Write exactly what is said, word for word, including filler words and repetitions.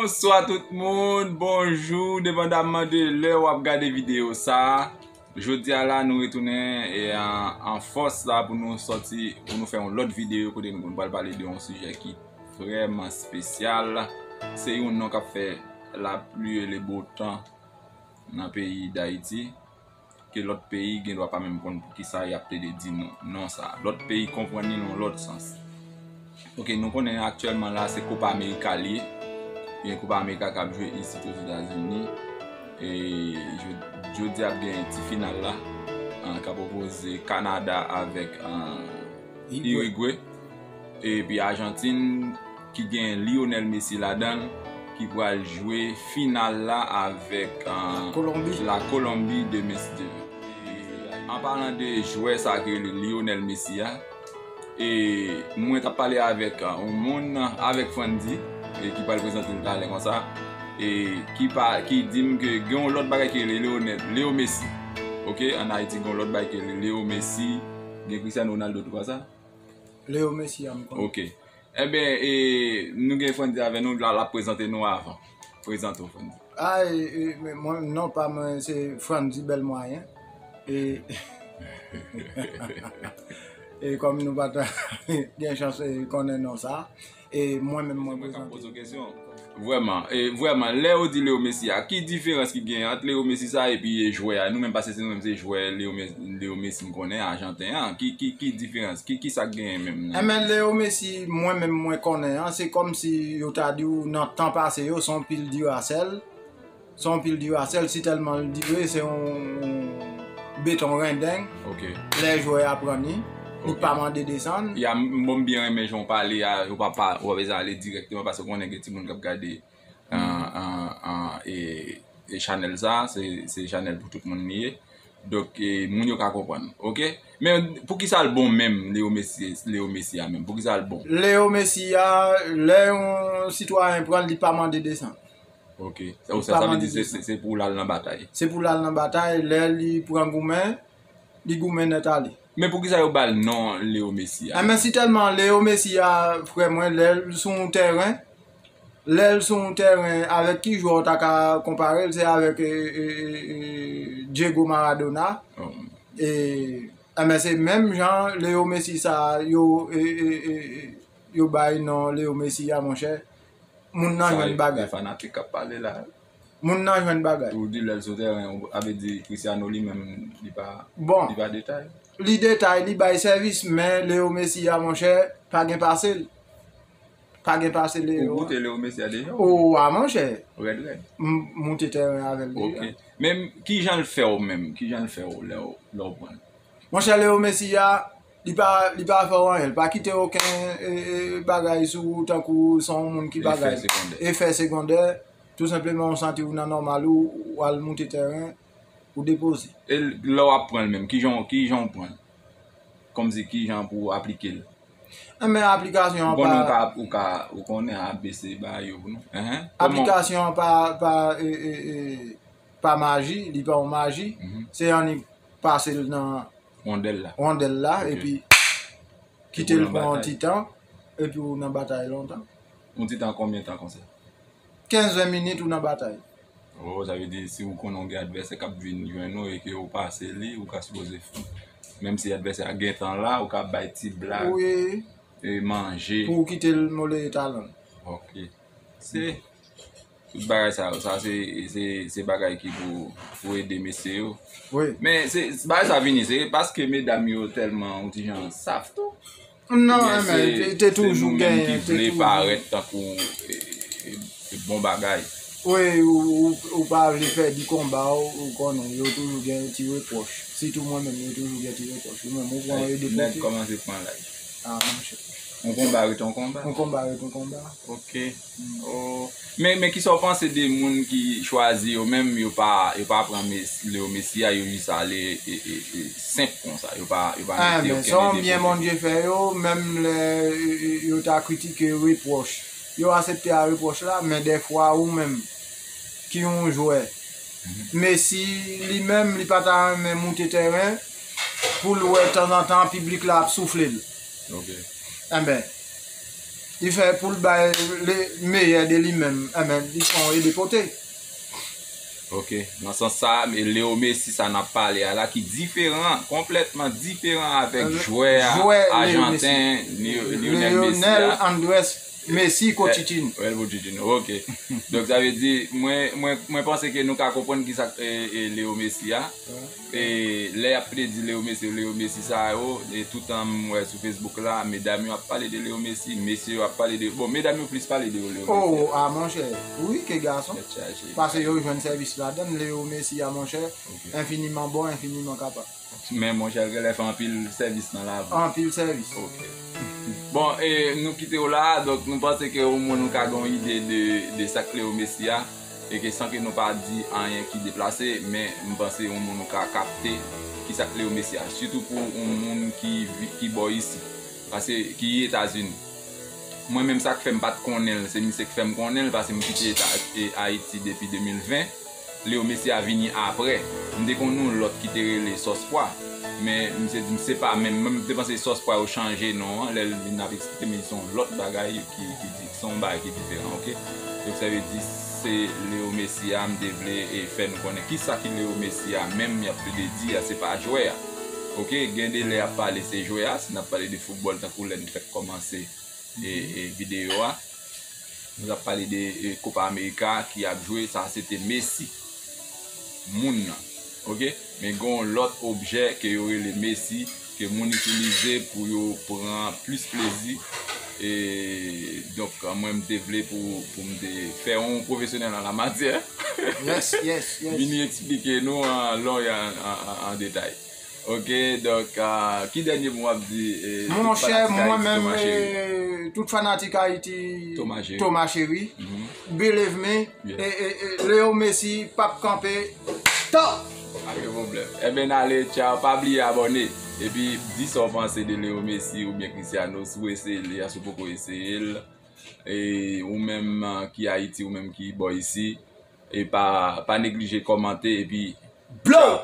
Bonswa tout moun, bonjou, depandamman de lè w ap gade videyo sa a. Jodi a la, nou retounen e an, an fòs la pou nou sòti, pou nou fè yon lòt videyo kote nou pral pale de yon sijè ki vrèman espesyal. Se yon non k ap fè lapli e le bo tan nan peyi Dayiti, ke lòt peyi gen dwa pa menm konn poukisa y ap plede di non, non sa. Lòt peyi konprann li nan yon lòt sans. Ok, nou konnen aktyèlman la, se Kopa Amerika li ye. Gen Kopa Amerika k ap jwe isit Ozetazini. E jodi a ap gen ti final la, an, k ap opoze Kanada avèk, an, Irigwe. Epi Ajantin ki gen Lionel Messi ladan l, ki pral jwe final la avèk, an, La Kolonbi de Messi. An palan de jwè sa ki rele Lionel Messi a, e mwen t ap pale avèk, an, yon moun, avèk Frandy, e ki pral prezante l talè konsa, e ki pa, ki di m ke gen yon lòt bagay ki rele Lionel, Leo Messi. Ok, ann Ayiti gen yon lòt bagay ki rele Leo Messi, gen Cristiano Ronaldo tou, pa sa? Leo Messi a m konnen. Ok. Enben, e, nou gen Frandy avè nou, l ap prezante nou avan. Prezante w, Frandy. A, e, e, men mwen, non pa mwen, se Frandy Bèl Mwayen. E, e kòm nou pa ta gen chans, e, konnen non sa, e mwen menm, mwen prezante. Vrèman, e vrèman, lè yo di Leo Messi a, ki diferans ki gen ant Leo Messi sa epi, e, jwè a? Nou menm, paske se nou menm se jwè Leo Mes-, Leo Messi m konnen, Ajanten an. Ki, ki, ki diferans? Ki, ki sa k genyen menm nan? Enben, Leo Messi, mwen menm mwen konnen an, se kòmsi yo ta di w nan tan pase yo, se yon pil Duracell. Se yon pil Duracell, si tèlman l dire, se yon, yon beton rendeng. Ok. Lè jwè a pran li, li pa mande desann. Ya, m, bon, m byen renmen jan w pale a, ou pa, pa, ou pa bezwen ale dirèkteman, paske w konnen gen timoun k ap gade, an, an, an, e, e chanèl sa, se, se chanèl pou tout moun li ye. Donk, e, moun yo ka konprann, ok? Men poukisa l bon menm, Leo Messi, Leo Messi a menm? Poukisa l bon? Leo Messi a, lè yon sitwayen pran l, li pa mande desann. Ok. Sa, sa, sa vle di se, se, se pou l al nan batay. Se pou l al nan batay. Lè li pran goumen, li goumen nèt ale. Men poukisa yo ba l non Leo Messi a? Enben, si tèlman Leo Messi a, frè mwen, lè l sou yon tèren, lè l sou yon tèren, avèk ki jwè w ta ka konpare l? Se avèk, e, e, e, e, Diego Maradona. E, enben, se menm jan Leo Messi sa, yo, e, e, e, e, yo bay non Leo Messi a, monchè. Moun nan jwenn bagay. Sa, e fanatik k ap pale la. Moun nan jwenn bagay. Ou di lè l sou tèren, ou, sa vle di Cristiano li menm, li pa, bon, li pa detay. Li detay, li bay sèvis, men Leo Messi a, monchè, pa gen pase l. Pa gen pase Leo a. Ou goute Leo Messi a deja? O, a, monchè. Rèd, rèd. M moute tèren avè l deja. Ok. Men ki jan l fè w menm? Ki jan l fè w lè w, lè w pran l? Monchè, Leo Messi a, li pa, li pa fè w anyen. Li pa kite okenn, e, e, bagay sou ou, tankou se yon moun ki bagay. Efè segondè. Efè segondè. Tou senpleman, ou santi w nan nòmal ou, ou al moute tèren, ou depoze. E lè w ap pran l menm, ki jan, ki jan w pran l? Kòmsi ki jan pou w aplike l? Enben, aplikasyon an pa. Ou konnen ou ka, ou ka, ou konnen A B C bagay yo pou nou. Enhen. Kòman? Aplikasyon an pa, pa, e, e, e, pa maji, li pa yon maji. Se annik pase l nan wondèl la. Wondèl la, ok, epi kite l pran yon ti tan, epi w nan batay lontan. Yon ti tan konbyen tan konsa? Kenz ven minit ou nan batay. Oh, sa vle di si w konnen w gen advèsè k ap vin jwenn ou e ke w pase li, ou ka sipoze, menm si advèsè a gentan la, ou ka bay ti blag, wi, e manje. Pou w kite l mole talan l. Ok. Se Tout bagay sa yo, sa se, se, se bagay ki pou, pou ede mesye yo. Wi. Men se, bagay sa vini, se paske medam yo tèlman yon ti jan saf tou. Non, men se, te, te toujou genyen, te toujou. Parèt tankou, e, e, e bon bagay. Wi, ou, ou, ou pa vle pèdi konba w, ou konnen, yo toujou gen ti repwòch. Sitou mwen menm, yo toujou gen ti repwòch. Ou menm, ou pran yo depoze. Nèg kòmanse pran laj. A, monchè. Yon konba ret yon konba. Yon konba ret yon konba. Ok. Oh. Men, men kisa w panse de moun ki chwazi yo menm, yo pa, yo pa pran Mes-, Leo Messi a, yo jis ale, e, e, e, senp konsa, yo pa, yo pa mete okenn efò. Ah, men se yon byen Bondye fè yo, menm lè, e, e, yo ta kritike repwòch. Yo aksepte a repwòch la, men dèfwa ou menm, ki yon jwè. Messi, li menm, li pa ta renmen moute tèren, pou l wè tanzantan piblik la ap soufle l. Ok. Enben, Li fè pou l bay le meyè de li menm, enben, li fè yon ede pote. Ok, nan sans sa, e Leo Messi sa n ap pale a la ki diferan, konplètman diferan avèk jwè a, Jwè Leo Ajanten, Lio- Lionel Messi Lionel a. Andres Messi Kochitin. Well, Pochettino, ok. Donk sa vle di, mwen, mwen, mwen panse ke nou ka konprann ki sa e, e Leo Messi a. E lè y ap ple di Leo Messi, Leo Messi sa yo, e toutan m wè sou Facebook la, medam yo ap pale de Leo Messi, mesye yo ap pale de, bon, medam yo plis pale de Leo Messi. Oh, a monchè, wi ke gason. Tèt chaje. Paske yo jwenn sèvis ladan l, Leo Messi a monchè, enfiniman bon, enfiniman kapab. Men monchè, l genlè fè anpil sèvis nan lavi. Anpil sèvis. Ok. Bon, e nou kite w la, donk nou panse ke omwen nou ka gen yon ide de, de sa k Leo Messi a, e ke san ke nou pa di anyen ki deplase, men m panse omwen nou ka kapte ki sa k Leo Messi a, sitou pou yon moun ki, vi- ki bò isi, paske ki Etazini. Mwen menm sa k fè m pa t konnen l, se misye k fè m konnen l, paske m kite Eta- e Ayiti depi de mil ven. Leo Messi a vini apre. M te konn yon lòt ki te rele Sòs Pwa. Men misye di m se pa menm. Mwen m te panse Sòs Pwa yo chanje non an. Lè l vin ap eksplike m, se yon lòt bagay ki, ki di, se yon bagay ki diferan, ok? Donk sa vle di se Leo Messi a m te vle e fè nou konnen. Kisa ki Leo Messi a menm y ap plede di a, se pa jwè a. Ok, gen de lè y ap pale se jwè a, si n ap pale de foutbòl tankou lè n fèk kòmanse e, e videyo a. Nou t ap pale de e, Copa America ki ap jwe, sa se te Messi. Moun nan. Ok? Men gen yon lòt objè ke yo rele Messi, ke moun itilize pou yo pran plis plezi. E donk, mwen m te vle pou, pou m te fè yon pwofesyonèl an la matyè. Yes, yes, yes. Vini eksplike nou an long e an, an, an, an detay. Ok, donk, ah, ki dènye mo w ap di? Eh, tout Monchè, fanatik mwen Ayiti, menm, Thomas Chéry. Eh, tout fanatik Ayiti, Thomas Chéry. Thomas Chéry, Mhm. believe me, Yeah. eh, eh, eh, Leo Messi p ap kanpe. Top! Pa gen pwoblèm. Ebyen, ale, tchaw. Pa bliye abòne. Epi, di sa w panse de Leo Messi oubyen Cristiano, si w eseye li a, si w poko eseye l. E ou menm, ah, ki Ayiti, ou menm ki bò isi. E pa, pa neglije kòmante, epi, Blow!